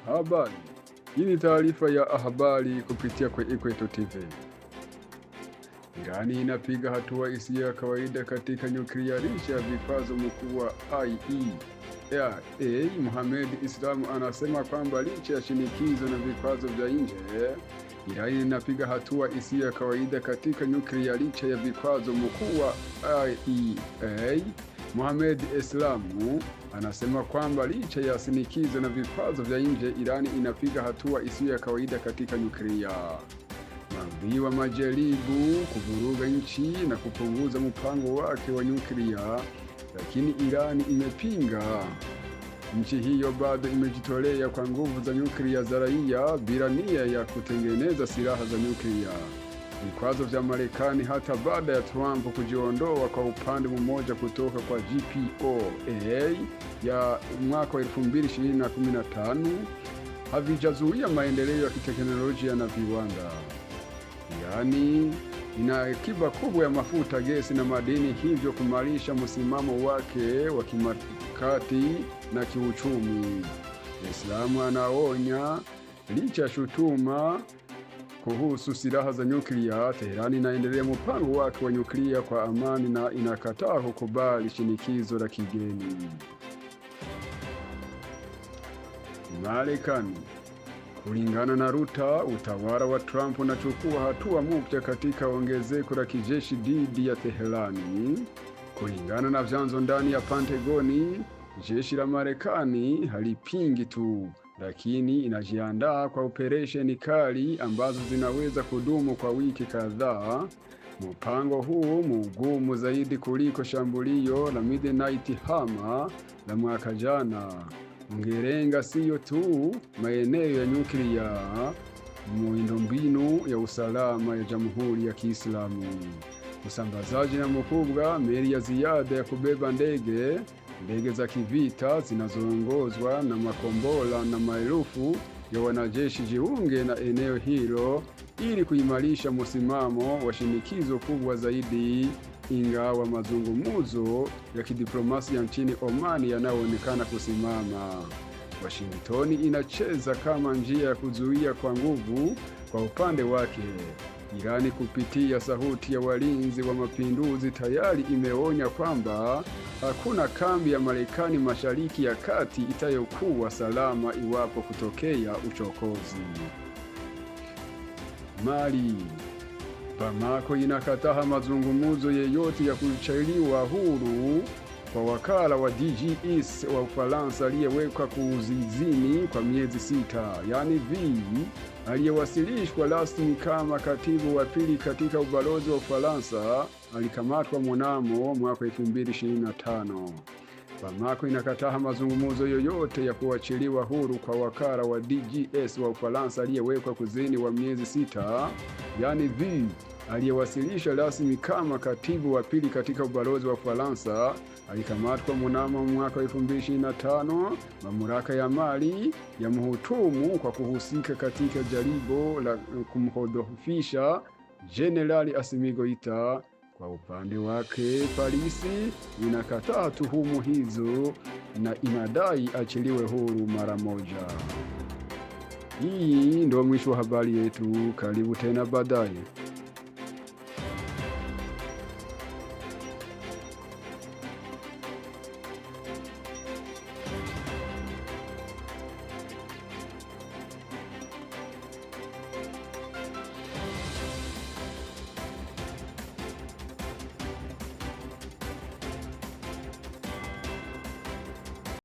Habari. Hii ni taarifa ya habari kupitia kwa Ikwetto TV. Irani inapiga hatua isiyo ya kawaida katika nyuklia licha ya vikwazo. Mkuu wa IAEA Mohamed Islamu anasema kwamba licha ya shinikizo na vikwazo vya nje, Irani inapiga hatua isiyo ya kawaida katika nyuklia licha ya vikwazo. Mkuu wa IAEA Mohamed Islamu anasema kwamba licha ya shinikizo na vikwazo vya nje, Irani inapiga hatua isiyo ya kawaida katika nyuklia. Maadui wa majaribu kuvuruga nchi na kupunguza mpango wake wa nyuklia, lakini Irani imepinga. Nchi hiyo bado imejitolea kwa nguvu za nyuklia za raia bila nia ya kutengeneza silaha za nyuklia. Vikwazo vya Marekani hata baada ya Trump kujiondoa kwa upande mmoja kutoka kwa JCPOA ya mwaka wa 2015 havijazuia maendeleo ya kiteknolojia na viwanda. Yaani, ina akiba kubwa ya mafuta, gesi na madini, hivyo kuimarisha msimamo wake wa kimakati na kiuchumi. Islamu anaonya licha ya shutuma kuhusu silaha za nyuklia, Teherani inaendelea mpango wake wa nyuklia kwa amani na inakataa kukubali shinikizo la kigeni. Marekani. Kulingana na Ruta, utawala wa Trump unachukua hatua mpya katika ongezeko la kijeshi dhidi ya Teherani. Kulingana na vyanzo ndani ya Pentagoni, jeshi la Marekani halipingi tu, lakini inajiandaa kwa operesheni kali ambazo zinaweza kudumu kwa wiki kadhaa. Mpango huu mgumu zaidi kuliko shambulio la Midnight Hammer la mwaka jana ungelenga siyo tu maeneo ya nyuklia, miundombinu ya usalama ya Jamhuri ya Kiislamu, usambazaji na mkubwa, meli ya ziada ya kubeba ndege za kivita zinazoongozwa na makombora na maelfu ya wanajeshi jiunge na eneo hilo ili kuimarisha msimamo wa shinikizo kubwa zaidi, ingawa mazungumzo ya kidiplomasia nchini Omani yanayoonekana kusimama. Washington inacheza kama njia ya kuzuia kwa nguvu. Kwa upande wake, Irani kupitia sauti ya walinzi wa mapinduzi tayari imeonya kwamba hakuna kambi ya Marekani Mashariki ya Kati itayokuwa salama iwapo kutokea uchokozi. Mali. Bamako inakataa mazungumzo yeyote ya kuachiliwa huru kwa wakala wa DGS wa Ufaransa aliyewekwa kuzuizini kwa miezi 6, yani V, aliyewasilishwa rasmi kama katibu wa pili katika ubalozi wa Ufaransa alikamatwa mnamo mwaka 2025. Bamako inakataa mazungumzo yoyote ya kuachiliwa huru kwa wakala wa DGS wa Ufaransa aliyewekwa kuzini wa miezi 6, yani V, aliyewasilisha rasmi kama katibu wa pili katika ubalozi wa Ufaransa alikamatwa mnamo mwaka 2025. Mamlaka ya Mali ya mhutumu kwa kuhusika katika jaribu la kumhodofisha Jenerali Assimi Goita. Kwa upande wake, Parisi inakataa tuhumu hizo na inadai achiliwe huru mara moja. Hii ndio mwisho wa habari yetu. Karibu tena baadaye.